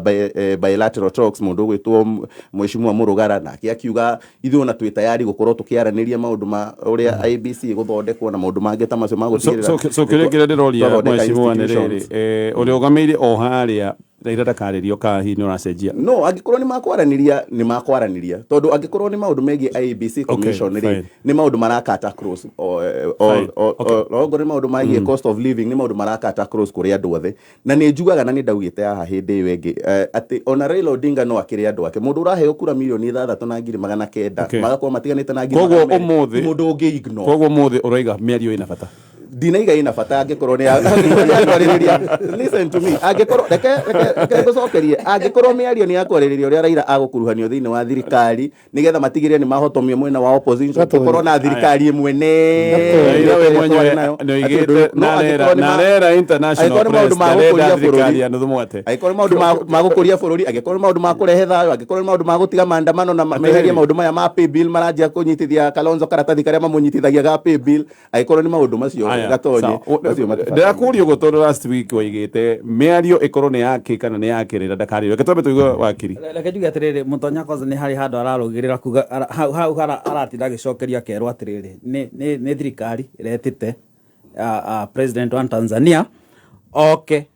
bilateral talks, mũndũ ũgwĩtwo Mheshimiwa Mũrũgara, nake akiuga ithuĩ ona twĩ tayari gũkorwo tũkĩaranĩria maũndũ ma ũrĩa IEBC ĩgũthondekwo na maũndũ mangĩ ta macio ma gũtigĩrĩra So kĩrĩa kĩrĩa ndĩroria, twathondeka mheshimiwa, nĩ rĩrĩ, institutions. Ũrĩa ũgamĩire o harĩa Raila ndakarĩrio, kana hihi nĩ ũracenjia? No, angĩkorwo nĩ makwaranĩria, nĩ makwaranĩria, tondũ angĩkorwo nĩ maũndũ megiĩ IEBC commission rĩ, fine. nĩ maũndũ marakata cross o Fine. Okorwo nĩ maũndũ megiĩ cost of living, nĩ maũndũ marakata cross kũrĩ andũ othe. Na nĩ njugaga na nĩ ndaugĩte haha hĩndĩ ĩyo ĩngĩ atĩ ona Raila Odinga no akĩrĩ andũ ake. Mũndũ ũraheo kura 6,900,000, magakorwo matiganĩte na ngiri Koguo 200, ũmũthĩ mũndũ ũngĩ ignore. Koguo ũmũthĩ ũroiga mĩario ĩna bata? Ndinaiga ina bata angĩkorwo nĩ angĩkorwo nĩ yakwarĩrĩria. Listen to me, angĩkorwo reke ngũcokerie, angĩkorwo mĩario nĩ yakwarĩrĩria ũrĩa Raila agũkuruhanio thĩinĩ wa thirikari nĩgetha matigĩrĩre nĩ mahotomio mwena wa opposition, Gatonye. tũkorwo na thirikari ĩmwe Raila we nene mwenyewe twarĩ nayo. nĩoigĩte No, angĩkorwo nĩ na rera international angĩkorwo nĩ maũndũ press ma ndarenda gũkũria thirikari bũrũri ya nuthu mũgate. Angĩkorwo nĩ maũndũ ma gũkũria bũrũri, angĩkorwo nĩ maũndũ ma kũrehe thayũ, angĩkorwo nĩ maũndũ ma gũtiga maandamano na meherie maũndũ maya ma pay bill maranjia kũnyitithia Kalonzo karatathi karĩa mamũnyitithagia ga pay bill, angĩkorwo nĩ maũndũ macio, Aya, Gatonye, sawa. macio matibataire. Ndĩrakũria ũguo tondũ last week waigĩte mĩario ĩkorwo nĩ yake kana nĩ yakĩrĩra ndakarĩrio. Reke twambe tũigue wakiri. Reke njuge atĩrĩrĩ, Mũtonya kwanza nĩ harĩ handũ ararũgĩrĩra kuga hau aratinda agĩcokeria akerwo atĩrĩrĩ, nĩ thirikari ĩretĩte president wa Tanzania oke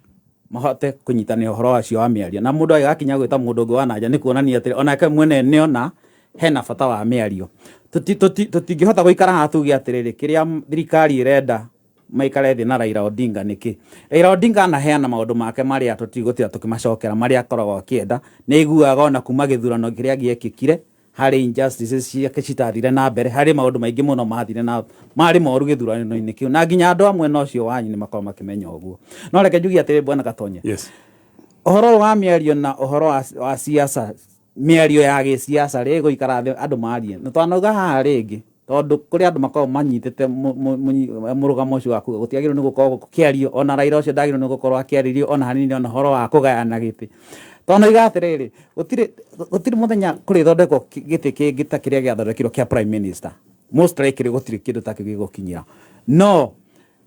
mahote kũnyitanĩra ũhoro wacio wa mĩario, na mũndũ agĩgakinya gwĩta mũndũ ũngĩ wa nanja nĩ kuonania atĩrĩ onake mwene nĩona hena bata wa mĩario. Tũtingĩhota gũikara haha tuge atĩrĩrĩ kĩrĩa thirikari ĩrenda maikare thĩ na Raila Odinga nĩkĩ. Raila Odinga anaheana maũndũ make marĩa tũtigũtira tũkĩmacokera, marĩa akoragwo akĩenda. Nĩ aiguaga ona kuma gĩthurano kĩrĩa gĩekĩkire harĩ injustices ciake citathire na mbere, harĩ maũndũ maingĩ mũno mathire na marĩ moru gĩthurano-inĩ kĩu, na nginya andũ amwe na ũcio wanyu nĩ makoragwo makĩmenya ũguo. No reke njuge atĩrĩ, bwana Gatonye, ũhoro wa mĩario na ũhoro wa siasa, mĩario ya gĩsiasa rĩ gũikara thĩ andũ marie, na twanauga haha rĩngĩ tondũ kũrĩ andũ makoragwo manyitĩte mũrũgamo ũcio wa kuga gũtiagĩrĩirwo nĩ gũkorwo gũkĩario, ona Raila ũcio ndagĩrĩirwo nĩ gũkorwo akĩarĩrio ona hanini ona ũhoro wa kũgayana gĩtĩ. Tondũ atĩrĩrĩ, gũtirĩ mũthenya kũrĩthondekwo gĩtĩ kĩngĩ ta kĩrĩa gĩathondekirwo kĩa prime minister. Most likely gũtirĩ kĩndũ ta kĩu gĩgũkinyĩra, no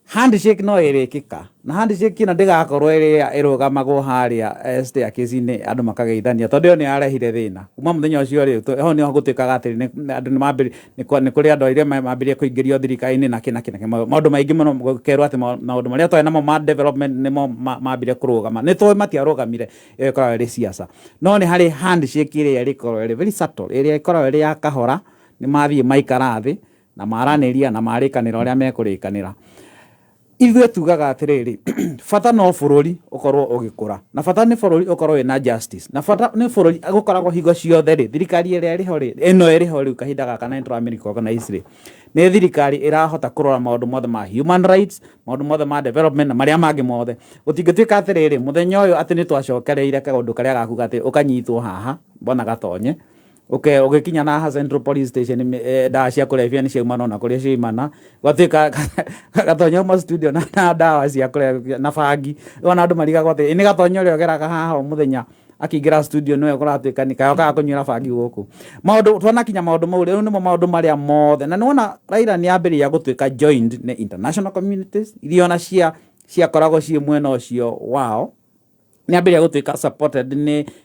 handshake no ĩrĩkĩka, na handshake ĩno ndĩgakorwo ĩrĩa ĩrũgamagwo harĩa staircase-inĩ andũ makageithania, tondũ ĩyo nĩ yarehire thĩna kuma mũthenya ũcio rĩ. Ho nĩho gũtuĩkaga atĩ andũ nĩ mambĩrĩ nĩ kũrĩ andũ arĩa mambĩrĩria kũingĩrio thirikari-inĩ na kĩ na kĩ na kĩ, maũndũ maingĩ mũno, gũkerwo atĩ maũndũ marĩa twarĩ namo ma development nĩmo mambire kũrũgama. Nĩ tũĩ matiarũgamire, ĩyo ĩkoragwo ĩrĩ siasa. No nĩ harĩ handshake ĩrĩa ĩrĩkoragwo ĩrĩ very subtle, ĩrĩa ĩkoragwo ĩrĩ ya kahora, nĩ mathiĩ maikara thĩ na maranĩria na marĩkanĩra ũrĩa mekũrĩkanĩra. Ithuĩ tugaga atĩrĩrĩ, bata no bũrũri ũkorwo ũgĩkũra, na bata nĩ bũrũri ũkorwo wĩna justice, na bata nĩ bũrũri gũkoragwo hingo ciothe rĩ, thirikari ĩrĩa ĩrĩho rĩ, ĩno ĩrĩho rĩu kahinda gaka na nĩtũramĩ-recognize rĩ, nĩ thirikari ĩrahota kũrora maũndũ mothe ma human rights, maũndũ mothe ma development na marĩa mangĩ mothe. Gũtingĩtuĩka atĩrĩrĩ mũthenya ũyũ atĩ nĩ twacokereire kaũndũ karĩa gakuga atĩ ũkanyitwo haha mbona Gatonye ũgĩkinya na haha Central Police Station, ndawa cia kũrebia nĩ ciaumana ona kũrĩa ciaumana, gwatuĩka Gatonye uma studio na ndawa cia kũrebia na bangi. Ona andũ marigagwo atĩ nĩ Gatonye ũrĩa ũgeraga haha o mũthenya akĩingĩra studio nĩwe kũratuĩka nĩ kayo kaga kũnyuĩra bangi gũkũ. Maũndũ twanakinya maũndũ mau rĩu nĩmo maũndũ marĩa mothe, na nĩwona Raila nĩ ambĩrĩria gũtuĩka joined nĩ international communities iria ona ciakoragwo ciĩ mwena ũcio wao, nĩ ambĩrĩria gũtuĩka supported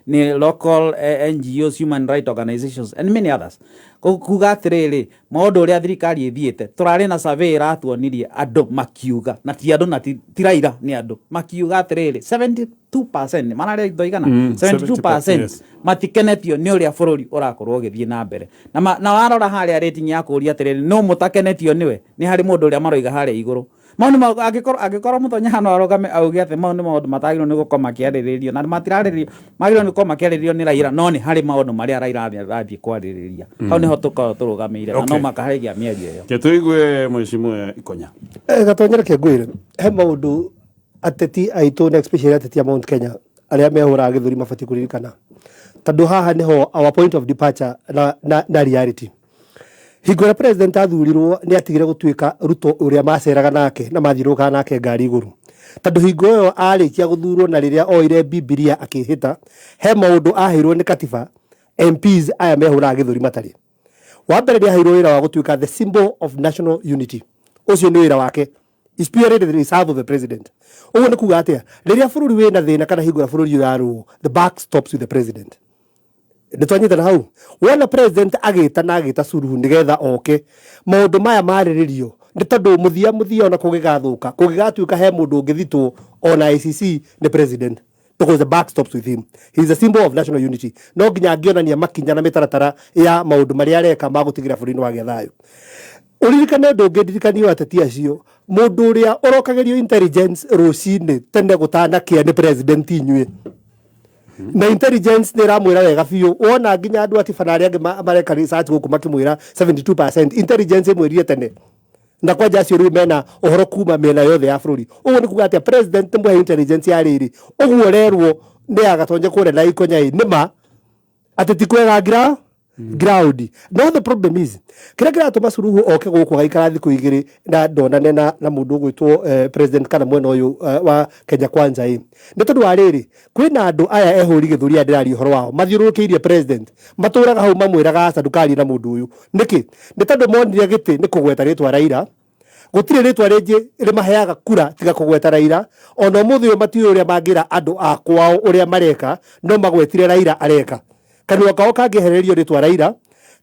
nĩ local NGOs, human right organizations and many others. Kuga atĩrĩrĩ, maũndũ ũrĩa thirikari ĩthiĩte, tũrarĩ na survey ĩratuonirie andũ makiuga, na ti andũ na ti Raila, nĩ andũ makiuga atĩrĩrĩ 72% mararĩ indo igana 72% matikenetio nĩ ũrĩa bũrũri ũrakorwo ũgĩthiĩ na mbere. Na warora harĩa rating ya kũũria atĩrĩrĩ, no mũtakenetio nĩwe, nĩ harĩ mũndũ ũrĩa maroiga harĩa igũrũ. Mau nĩ angĩkorwo Mũtonya hano arũgame auge atĩ mau nĩ maũndũ matagĩrĩirwo nĩ gũkorwo makĩarĩrĩrio na matirarĩrĩrio, magĩrĩirwo nĩ gũkorwo makĩarĩrĩrio nĩ Raila, no nĩ harĩ maũndũ marĩa Raila arathiĩ kwarĩrĩria, hau nĩho tũkorwo tũrũgamĩire na no maka harĩgia mĩario ĩyo. Ke tũigue mheshimiwa Ikonya. Gatonye, reke ngwĩre he maũndũ ateti aitũ na especially ateti a Mount Kenya arĩa mehũraga gĩthũri mabatiĩ kũririkana, tondũ haha nĩho our point of departure na reality. Hingo ĩrĩa president athurirwo, nĩ atigire gũtuĩka Ruto ũrĩa maceraga nake na mathiũrũrũkaga nake ngari igũrũ, tondũ hingo ĩyo arĩkia gũthurwo na rĩrĩa oire Bibilia akĩhĩta, he maũndũ aheirwo nĩ katiba MPs aya mehũraga gĩthũri matarĩ. Wa mbere, nĩ aheirwo wĩra wa gũtuĩka the symbol of national unity. Ũcio nĩ wĩra wake, is purely the reserve of the president. Ũguo nĩ kuga atĩa? Rĩrĩa bũrũri wĩna thĩna kana hingo ĩrĩa bũrũri ũrarũo, the buck stops with the president. Nĩ twanyitana hau? Wona president agĩta na agĩta Suluhu nĩgetha oke maũndũ maya marĩrĩrio, nĩ tondũ mũthia mũthia ona kũngĩgathũka, kũngĩgatuĩka he mũndũ ũngĩthitwo ona ICC, nĩ president, because the buck stops with him. He is a symbol of national unity. No nginya angĩonania makinya na mĩtaratara ya maũndũ marĩa areka ma gũtigĩra bũrũri nĩ wagĩa thayũ. Ũririkane ũndũ ũngĩ, ndirikanio ateti acio, mũndũ ũrĩa ũrokagĩrio intelligence rũcinĩ tene gũtanakĩa nĩ president inyuĩ, na intelligence nĩ ĩramwĩra wega biũ. Wona nginya andũ atiba na arĩa angĩ mareka research gũkũ makĩmwĩra 72%, intelligence ĩmwĩrire tene. Na kwanja acio rĩu mena ũhoro kuma mĩena yothe ya bũrũri. Ũguo nĩ kuga atĩa? President mũhe intelligence ya rĩrĩ ũguo rerwo nĩ agatonye kũrĩa na Ikonya ĩ nĩ ma atĩ ti kwega ground. No the problem is, kĩrĩa kĩratũma Suluhu oke gũkũ agaikara thikũ 2 na ndonane na mũndũ ũgwĩtwo president kana mwena ũyũ wa Kenya Kwanza ĩ nĩ tondũ wa rĩrĩ, kwĩna andũ aya ehũri gĩthũri aya ndĩraria ũhoro wao mathiũrũrũkĩirie president, matũraga hau mamwĩraga aca ndũkarie na mũndũ ũyũ. Nĩkĩ? Nĩ tondũ monire gĩtĩ nĩ kũgweta rĩtwa Raila. Gũtirĩ rĩtwa rĩngĩ rĩmaheaga kura tiga kũgweta Raila. Ona ũmũthĩ ũyũ matiũĩ ũrĩa mangĩra andũ a kwao ũrĩa mareka, no magwetire Raila areka. Kanua kao kangĩehererio rĩtwa Raila,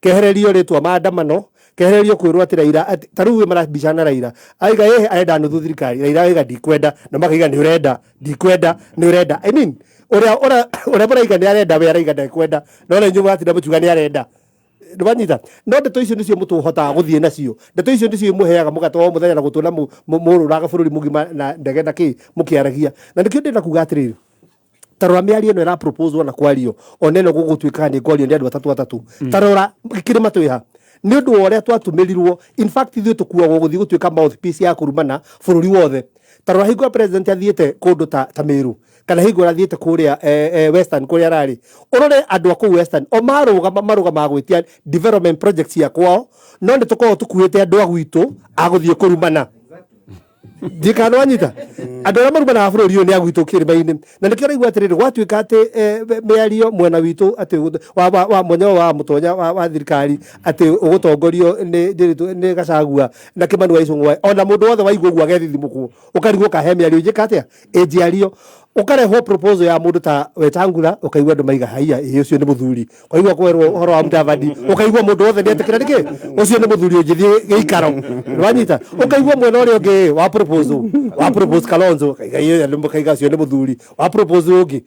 kehererio rĩtwa maandamano, kehererio kwĩrwo atĩ Raila ta rĩu marabicana Raila aiga ĩhĩ arenda nuthu thirikari, Raila aiga ndikwenda, na makaiga nĩ ũrenda, ndikwenda, nĩ ũrenda. I mean, ũrĩa mũraiga nĩ arenda, we araiga ndekwenda, no na inyuĩ mũratinda mũkiuga nĩ arenda. Ndwanyita. No ndeto icio nĩcio mũtũhotaga gũthiĩ nacio. Ndeto icio nĩcio imũheaga mũgate wa mũthenya na gũtũra mũrũraga bũrũri mũgima na ndege na kĩ mũkĩaragia. Na nĩkĩo ndĩrenda kuga atĩrĩrĩ, ta rora mĩario ĩno ĩra propose ona kwario, ona ĩno gũgũtuĩka nĩ kwario nĩ andũ atatũ atatũ. Ta rora kĩrĩma twĩ ha. Nĩ ũndũ wa ũrĩa twatũmĩrirwo, in fact ithuĩ tũkuagwo gũthiĩ gũtuĩka mouthpiece ya kũrumana bũrũri wothe. Ta rora hingo ya president athiĩte kũndũ ta Meru, kana hingo athiĩte kũrĩa Western kũrĩa ararĩ, ũrore andũ a kũu Western o marũgama marũgamaga gwĩtia development projects cia kwao, no nĩ tũkoragwo tũkuĩte andũ a gwitũ a gũthiĩ kũrumana. Ndikana wanyita andũ arĩa marumanaga bũrũri ũyũ nĩ a gwitũ kĩrĩma-inĩ. Na nĩkĩo ũraigua atĩrĩrĩ, gwatuĩka atĩ mĩario mwena witũ atĩ wa mwenya wa mũtonya wa thirikari atĩ ũgũtongorio nĩ Gachagua na Kimani wa Ichung'wa, ona mũndũ wothe waigua ũguo agethithimũkwo, ũkarigwo kahe mĩario njĩka atĩa ĩnjiario, ũkarehwo proposal ya mũndũ ta Wetangula, ũkaigua andũ maiga haiya, ĩ ũcio nĩ mũthuri. Ũkaigua kwerwo ũhoro wa Mudavadi, ũkaigua mũndũ wothe nĩetĩkĩra nĩkĩ ũcio nĩ mũthuri ũngĩthiĩ gĩikaro. Nĩwanyita? Ũkaigua mwena ũrĩa ũngĩ wa proposal, wa propose Kalonzo, ũkaiga ĩ andũ makaiga ũcio nĩ mũthuri, wa propose ũngĩ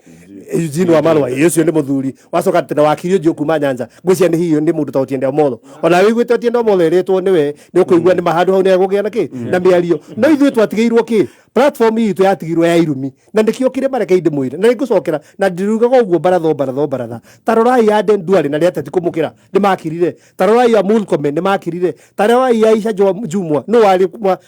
Eugene Wamalwa, ĩ ũcio nĩ mũthuri. Wacoka tena wakiri ũngĩ kuma Nyanza, ngwĩciria nĩ hihi nĩ mũndũ ta Otiende Amollo. Ona wĩiguĩte Otiende Amollo ĩrĩtwo nĩwe, nĩ ũkũigua nĩ handũ hau nĩ hegũkĩgĩa na kĩ na mĩario. No ithuĩ twatigĩirwo kĩ? Platform itũ yatigirwo ya irumi. Na nĩkĩo kĩrĩma reke ndĩmwĩre, na nĩngũcokera na ndirugaga ũguo baratha o baratha o baratha. Ta rorai ya Aden Duale na nĩ ateti kũmũkĩra, nĩ makirire. Ta rorai ya Murkomen nĩ makirire. Ta rorai ya Aisha Jumwa, nũ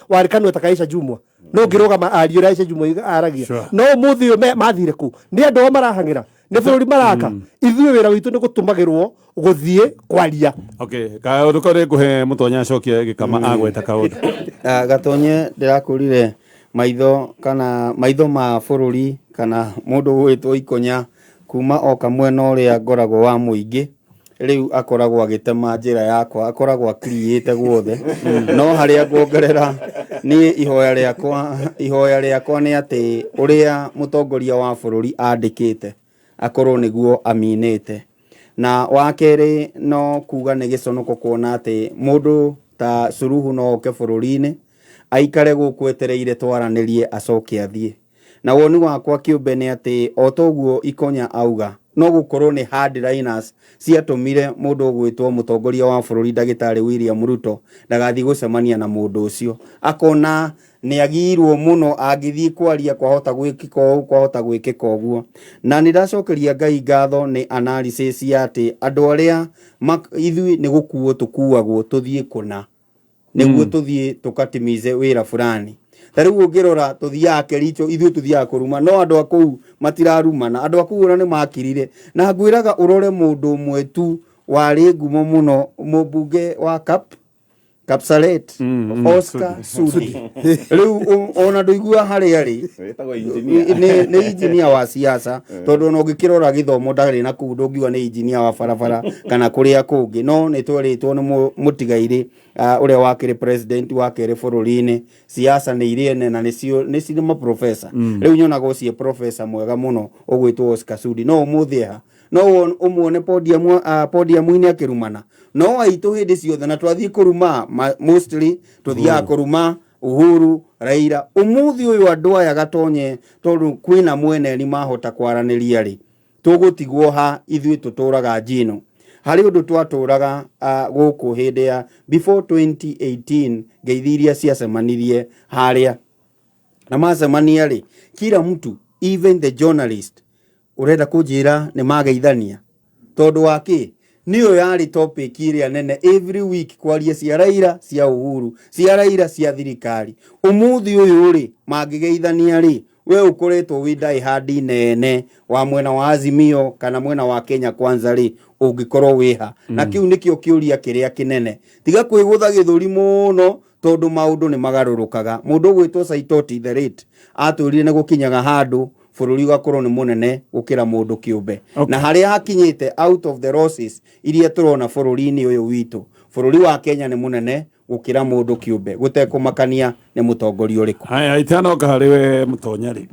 warĩ kanua ta ka Aisha Jumwa? No ngĩrũgama arie ũrĩa Aisha Jumwa aragia. No ũmũthĩ ũyũ mathire kũ? Nĩ andũ ao marahang'ĩra, nĩ bũrũri maraka. Ithuĩ wĩra witũ nĩ gũtũmagĩrwo gũthiĩ kwaria. Okay, kaũndũ kau nĩngũhe mũtonya acokie gĩkama agweta kaũndũ. Gatonye ndĩrakũrire maitho kana maitho ma bũrũri kana mũndũ ũgwĩtwo Ikonya kuma oka mwena ũrĩa ngoragwo wa mũingĩ, rĩu akoragwo agĩtema njĩra yakwa, akoragwo akiriyĩte guothe. No harĩa nguongerera niĩ ihoya rĩakwa nĩ atĩ ũrĩa mũtongoria wa bũrũri andĩkĩte akorwo nĩguo aminĩte. Na wa kerĩ no kuga nĩ gĩconoko kuona atĩ mũndũ ta Suluhu no oke bũrũri-inĩ aikare gũkũ etereire twaranĩrie acoke athiĩ. Na woni wakwa kĩũmbe nĩ atĩ o toguo Ikonya auga, no gũkorwo nĩ hardliners ciatũmire mũndũ ũgwĩtwo mũtongoria wa bũrũri ndagĩtarĩ William Ruto ndagathiĩ gũcemania na mũndũ ũcio. Akona nĩ agirwo mũno angĩthiĩ kwaria kwahota gwĩkĩka ũũ, kwahota gwĩkĩka ũguo. Na nĩ ndacokeria Ngai ngatho nĩ analysis ya atĩ andũ arĩa ithuĩ nĩ gũkuo tũkuagwo tũthiĩ kũna nĩguo tũthiĩ tũkatimize wĩra fulani. Ta rĩu ũngĩrora tũthiaga Kericho, ithuĩ tũthiaga kũruma, no andũ a kũu matirarumana. Andũ a kũu ona nĩ makirire. Na ngwĩraga ũrore mũndũ ũmwe tu warĩ ngumo mũno, mũmbunge wa Kapsaret, Oscar Sudi. Rĩu ona ndũiguaga harĩa arĩ. Wĩtagwo engineer. Nĩ engineer wa siasa, tondũ ona ũngĩkĩrora gĩthomo ndarĩ na kũu, ndũngiuga nĩ engineer wa barabara kana kũrĩa kũngĩ. No nĩ twerĩtwo nĩ mũtigairĩ, ũrĩa wakĩrĩ president wa kerĩ bũrũri-inĩ, siasa nĩ irĩ ene na nĩ cirĩ maprofesa. Rĩu nyonaga ũcio profesa mwega mũno ũgwĩtwo Oscar Sudi. No ũmũthĩ ha? No ũmuone podium-inĩ akĩrumana. No aitũ hĩndĩ ciothe na twathiĩ kũruma, mostly tũthiaga kũruma Uhuru, Raila. Ũmũthĩ ũyũ andũ aya gatonye tondũ kwĩna mwene nĩ mahota kwaranĩria rĩ, tũgũtigwo ha ithuĩ tũtũraga njino. Harĩ ũndũ twatũraga gũkũ hĩndĩ ya before 2018, ngeithi iria ciacemanirie harĩa. Na macemania rĩ, kila mtu even the journalist ũrenda kũnjĩra nĩ mageithania. Tondũ wa kĩ? Nĩyo yarĩ topic ĩrĩa nene every week, kwaria cia Raila, cia Uhuru, cia Raila, cia thirikari. Ũmũthĩ ũyũ rĩ, mangĩgeithania rĩ, we ũkoretwo wĩ diehard nene wa mwena wa Azimio kana mwena wa Kenya Kwanza rĩ, ũngĩkorwo wĩha? Na kĩu nĩkĩo kĩũria kĩrĩa kĩnene. Tiga kwĩgũtha gĩthũri mũno, tondũ maũndũ nĩ magarũrũkaga. Mũndũ ũgwĩtwo Saitoti the late atwĩrire nĩ gũkinyaga handũ bũrũri ũgakorwo nĩ mũnene gũkĩra mũndũ kĩũmbe. Na harĩa hakinyĩte, out of the losses iria tũrona bũrũri-inĩ ũyũ witũ, bũrũri wa Kenya nĩ mũnene gũkĩra mũndũ kĩũmbe, gũtekũmakania nĩ mũtongoria ũrĩkũ. Haya, itanoka harĩ we mũtonya rĩ.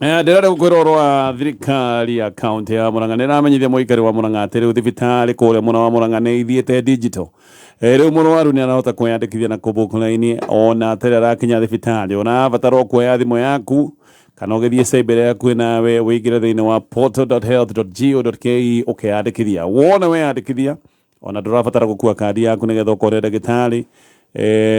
Ndĩrenda gũkwĩra ũhoro wa thirikari ya kaunti ya Murang'a. Nĩ ĩramenyithia mũikari wa Murang'a atĩ rĩu thibitarĩ kũrĩa mwena wa Murang'a nĩ ithiĩte digital. Rĩu mũrwaru nĩ arahota kwĩyandĩkithia na kũbook line ona atarĩ arakinya thibitarĩ. Ona abatarwo kuoya thimũ yaku kana ũgĩthiĩ cyber ĩrĩa hakuhĩ nawe, wĩingĩre thĩinĩ wa portal.health.go.ke ũkeyandĩkithia. Wona weyandĩkithia, ona ndũrabatara gũkua kandi yaku nĩgetha ũkore ndagĩtarĩ,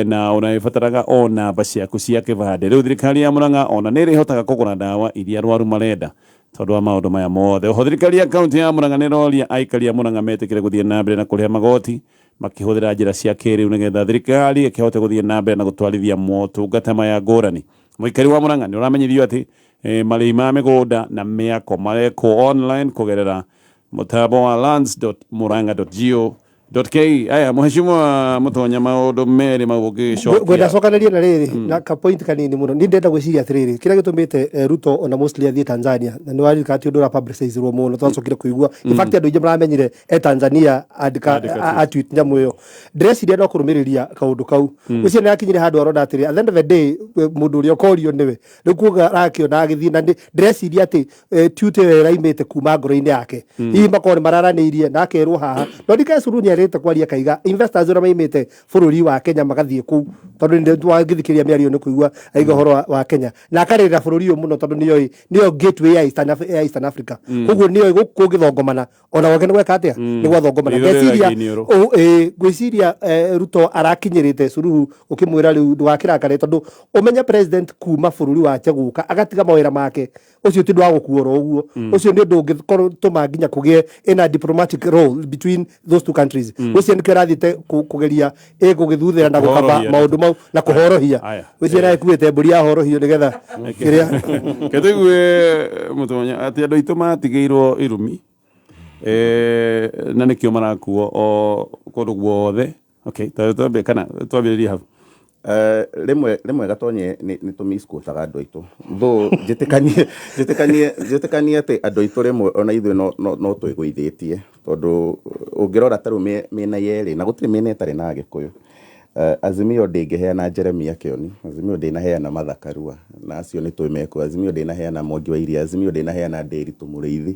na ũrĩbataraga o namba ciaku cia kĩbandĩ. Rĩu thirikari ya Murang'a ona nĩ ĩrĩhotaga kũgũra ndawa iria arwaru marenda tondũ wa maũndũ maya mothe. Oho thirikari ya kaunti ya Murang'a nĩ ĩroria aikari a Murang'a metĩkĩre gũthiĩ na mbere na kũrĩha magoti makĩhũthĩra njĩra cia kĩrĩu, nĩgetha thirikari ĩkĩhote gũthiĩ na mbere na gũtwarithia motungata maya ngũrani. Mũikari wa Murang'a nĩ ũramenyithio atĩ marĩhi ma mĩgũnda na mĩako marekwo online kũgerera mũtambo wa lands.muranga.go.ke. Aya, mũheshimiwa Mũtonya, maũndũ merĩ mau Ngwenda ũngĩcokia. Cokanĩrie na rĩrĩ na ka point kanini mũno. Niĩ ndĩrenda gwĩciria atĩrĩrĩ, kĩrĩa gĩtũmĩte Ruto ona mostly athiĩ Tanzania, na nĩ waririkana ti ũndũ ũra publicizirwo mũno, twacokire kũigua, in fact andũ aingĩ maramenyire e Tanzania andĩka Andĩka. A tweet nyamũ ĩyo. Ndĩreciria no kũrũmĩrĩria kaũndũ kau. Gwĩciria nĩ akinyire handũ arona atĩrĩ, at the end of the day, mũndũ ũrĩa ũkorio nĩwe. Rĩu kuga arakĩona agĩthiĩ, na ndĩreciria atĩ tweet ĩyo ĩraimĩte kuma ngoro-inĩ yake. Hihi makorwo nĩ mararanĩirie na akerwo haha, no ndikae Suluhu nĩ arĩte kwaria kaiga investors ũrĩa maimĩte bũrũri wa Kenya magathiĩ kũu, tondũ nĩ wangĩthikĩrĩria mĩario nĩ kũigua aiga ũhoro wa Kenya na akarĩrĩra bũrũri ũyũ mũno, tondũ nĩoĩ nĩyo gateway ya Eastern Africa. Koguo nĩoĩ gũkũ kũngĩthongomana, ona gwake nĩ gweka atĩa, nĩ gwathongomana. Ritho Ngeciria rĩragia iniũrũ. Ngwĩciria Ruto arakinyĩrĩte Suluhu ũkĩmwĩra rĩu ndũgakĩrakare, tondũ ũmenye president kuma bũrũri wake gũka agatiga mawĩra make, ũcio ti ũndũ wa gũkua oro ũguo. Ũcio nĩ ũndũ ũngĩtũma nginya kũgĩe ina diplomatic role between those two countries. Ũcio nĩkĩo arathiĩte kũgeria gũgĩthuthĩra na gũkaba Kũhorohia. maũndũ mau na kũhorohia. Aya. Ũcio nĩakuĩte mbũri ya horohio nĩgetha kĩrĩa. Ketũigue Mũtonya atĩ andũ aitũ matigĩirwo irumi, na nĩkĩo marakuo o kũndũ guothe. Okay, twambie kana twambĩrĩrie hau. Rĩmwe rĩmwe gatonye nĩ tũmisquotaga andũ aitũ, though njĩtĩkanie atĩ andũ aitũ rĩmwe ona ithuĩ no twĩgũithĩtie, tondũ ũngĩrora ta rĩu mĩena yerĩ, na gũtirĩ mĩena ĩtarĩ na Agĩkũyũ. Azimio ndĩngĩheana Jeremia Kĩoni, Azimio ndĩnaheana Martha Karua, na acio nĩ tũĩ mekũ. Azimio ndĩnaheana Mwangi wa Iria, Azimio ndĩnaheana Ndĩritũ Mũrĩithi.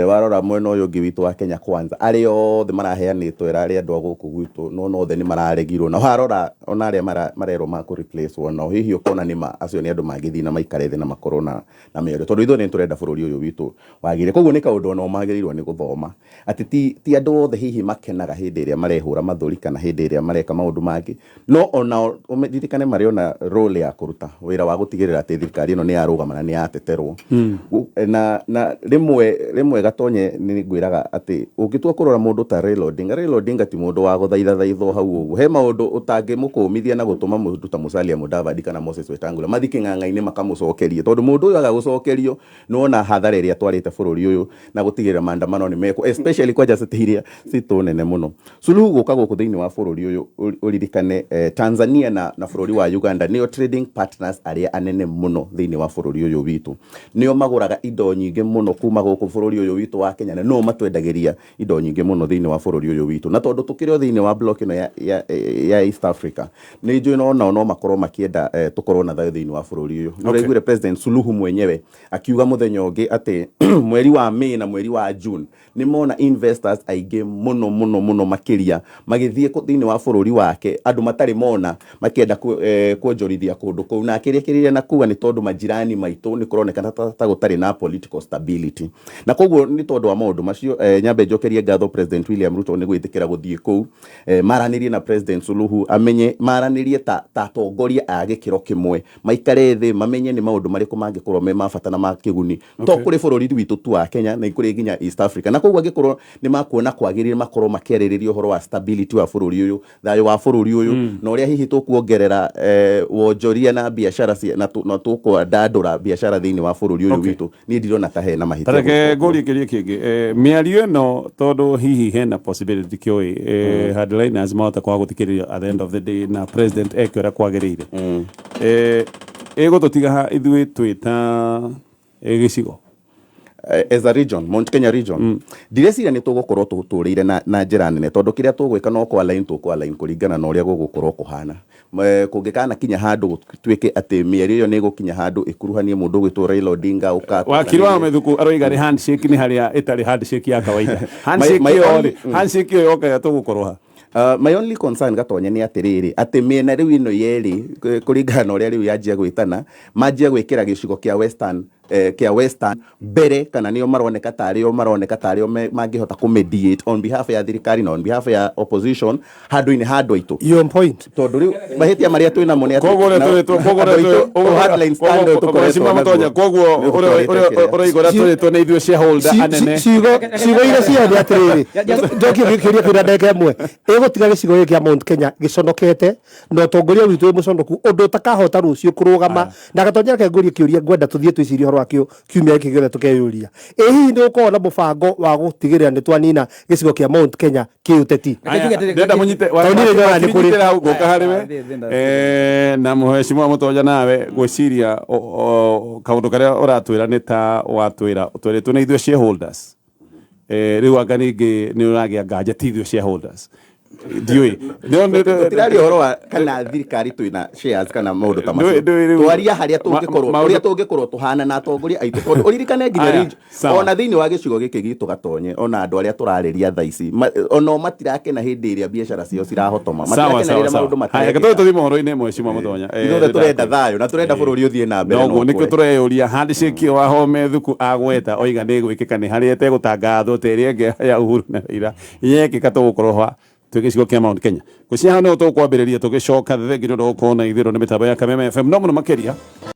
Warora mwena ũyũ ũngĩ witũ wa Kenya Kwanza, arĩa othe maraheanĩtwo ĩrarĩ andũ a gũkũ gwitũ, no othe nĩ mararegirwo. Na warora ona arĩa marerwo ma kũ replace nao, hihi ũkona nĩ ma acio nĩ andũ mangĩthiĩ na maikare thĩ na makorwo na mĩario, tondũ ithuĩ nĩ tũrenda bũrũri ũyũ witũ wagĩre. Koguo nĩ kaũndũ onao magĩrĩirwo nĩ gũthoma atĩ ti andũ othe hihi makenaga hĩndĩ ĩrĩa marehũra mathũri kana hĩndĩ ĩrĩa mareka maũndũ mangĩ, no onao ririkane marĩ ona role ya kũruta wĩra wa gũtigĩrĩra atĩ thirikari ĩno nĩ yarũgama na nĩ yateterwo. Na rĩmwe rĩmwe gatonye nĩ ngwĩraga atĩ ũngĩtua kũrora mũndũ ta Raila Odinga, Raila Odinga ti mũndũ wa gũthaithathaithwo hau ũguo. He maũndũ ũtangĩmũkũmithia na gũtũma mũndũ ta Musalia Mudavadi kana Moses Wetangula mathiĩ kĩng'ang'a-inĩ makamũcokerie, tondũ mũndũ ũyũ aga gũcokerio nĩwona hathara ĩrĩa atwarĩte bũrũri ũyũ na gũtigĩrĩra maandamano nĩ mekwo, especially kwanja city iria citũ nene mũno. Suluhu gũka gũkũ thĩinĩ wa bũrũri ũyũ, ũririkane Tanzania na bũrũri wa Uganda nĩo trading partners arĩa anene mũno thĩinĩ wa bũrũri ũyũ witũ. Nĩo magũraga indo nyingĩ mũno kuma gũkũ bũrũri ũyũ witũ wa Kenya, na no matwendagĩria indo nyingĩ mũno thĩinĩ wa bũrũri ũyũ witũ. Na tondũ tũkĩrĩ o thĩinĩ wa block ĩno ya East Africa, nĩ njũĩ no nao no makorwo makĩenda tũkorwo na thayũ thĩinĩ wa bũrũri ũyũ. Nĩ ũraiguire President Suluhu mwenyewe akiuga mũthenya ũngĩ atĩ mweri wa May na mweri wa June nĩ mona investors aingĩ mũno mũno mũno makĩria magĩthiĩ thĩinĩ wa bũrũri wake, andũ matarĩ mona makĩenda kuonjorithia kũndũ kũu. Na akĩrĩkĩrĩria na kuga nĩ tondũ majirani maitũ nĩ kũronekana ta gũtarĩ na political stability, na koguo Koguo nĩ tondũ wa maũndũ macio, nyambe njokerie ngatho President William Ruto nĩ gwĩtĩkĩra gũthiĩ kũu, maranĩrie na President Suluhu, amenye maranĩrie ta atongoria a gĩkĩro kĩmwe, maikare thĩ mamenye nĩ maũndũ marĩkũ mangĩkorwo me ma bata na ma kĩguni to kũrĩ bũrũri witũ tu wa Kenya, na kũrĩ nginya East Africa. Na koguo angĩkorwo nĩ makuona kwagĩrĩire makorwo makĩarĩrĩria ũhoro wa stability wa bũrũri ũyũ, thayũ wa bũrũri ũyũ, na ũrĩa hihi tũkuongerera wonjoria na biacara na tũkwandandũra biacara thĩinĩ wa bũrũri ũyũ witũ, niĩ ndirona ta hena mahĩtia. Tareke ngũrie kĩũria kĩngĩ. Mĩario ĩno, tondũ hihi hena possibility kĩũĩ hardliners mahota kwaga gũthikĩrĩrio at the end of the day na president eke ũrĩa kwagĩrĩire, ĩgũtũtiga ha ithuĩ twĩ ta gĩcigo? As a region, Mount Kenya region, ndireciria nĩ tũgũkorwo tũtũrĩire na njĩra nene, tondũ kĩrĩa tũgwĩka no kwa line, tũkwa line kũringana na ũrĩa gũgũkorwo kũhana. Kũngĩkana kinya handũ gũtuĩke atĩ mĩario ĩyo nĩ ĩgũkinya handũ ĩkuruhanie mũndũ ũgwĩtwo Raila Odinga ũka Wakiri wa Methuku aroiga nĩ handshake, nĩ harĩa ĩtarĩ handshake ya kawaida, handshake my ĩyo only- rĩ, handshake ĩyo yokaga tũgũkorwo ha? My only concern, Gatonye, nĩ atĩrĩrĩ, atĩ mĩena rĩu ĩno yerĩ, kũringana na ũrĩa rĩu yanjia gwĩtana, manjia gwĩkĩra gĩcigo kĩa Western, kĩa Western mbere, kana nĩo maroneka tarĩo mangĩhota kũ mediate on behalf ya thirikari na on behalf ya opposition handũ-inĩ ha andũ aitũ. You on point. Tondũ rĩu mahĩtia marĩa twĩ namo nĩ atĩ Koguo ũrĩa tũrĩtwo, koguo andũ ũrĩa aitũ, hardline stand ũyũ tũkoretwo Mheshimiwa naguo, Mutonya, koguo nĩ ũrĩa ũtũtwarĩte kĩrĩa. ũrĩa ũrĩa tũrĩtwo nĩ ithuĩ shareholder anene. Ciugo iria ciothe atĩrĩrĩ, njokie kĩũria kĩu na ndagĩka ĩmwe, ĩgũtiga gĩcigo gĩkĩ kĩa Mount Kenya gĩconokete na ũtongoria witũ wĩ mũconoku, ũndũ ũtakahota rũciũ kũrũgama. Na Gatonya, reke ngũrie kĩũria ngwenda tũthiĩ twĩcirie ũhoro wakĩo kiumia gĩkĩ gĩothe, tũkeyũria, ĩ hihi nĩ gũkorwo na mũbango wa gũtigĩrĩra nĩ twanina gĩcigo kĩa Mount Kenya kĩũteti? Aya, ndĩrenda mũnyite. Tondũ niĩ nĩndĩrona nĩ kũrĩ. Nyitĩra hau, ngũka harĩ we. Na mheshimiwa Mutonya, nawe ngwĩciria kaũndũ karĩa ũratwĩra nĩ ta watwĩra twĩrĩtwo nĩ ithuĩ shareholders. Rĩu anga ningĩ nĩ ũragĩa nganja ti ithuĩ shareholders, ndiũĩ. Tũtiraria ũhoro wa kana thirikari twĩna shares kana maũndũ ta macio. Twaria harĩa tũngĩkorwo, ũrĩa tũngĩkorwo tũhana na atongoria aitũ, tondũ ũririkane nginya Aya, sawa. Ona thĩinĩ wa gĩcigo gĩkĩ gitũ, Gatonye, ona andũ arĩa tũrarĩria thaa ici onao matirakena hĩndĩ ĩrĩa biacara ciao cirahotoma, Sawa. matirakena Sawa rĩrĩa sawa maũndũ Haya, matarekĩka. tũthiĩ tũthiĩ mohoro-inĩ, mheshimiwa Mutonya. Ithuothe tũrenda thayũ na tũrenda bũrũri ũthiĩ na mbere na Noguo nĩkĩo ũkũre. tũreyũria, handshake ĩyo Wahome Thuku agweta oiga nĩ ĩgwĩkĩka, nĩ harĩa ĩtegũtangathwo ta ĩrĩa ĩngĩ ya Uhuru na Raila, yekĩka tũgũkorwo ha twĩ gĩcigo kĩa Mount Kenya? Ngwĩciria hau nĩho tũkwambĩrĩria tũgĩcoka. Thengi nĩ ũndũ wa gũkorwo na ithuĩ nĩ mĩtambo ya Kameme FM, no mũno makĩria.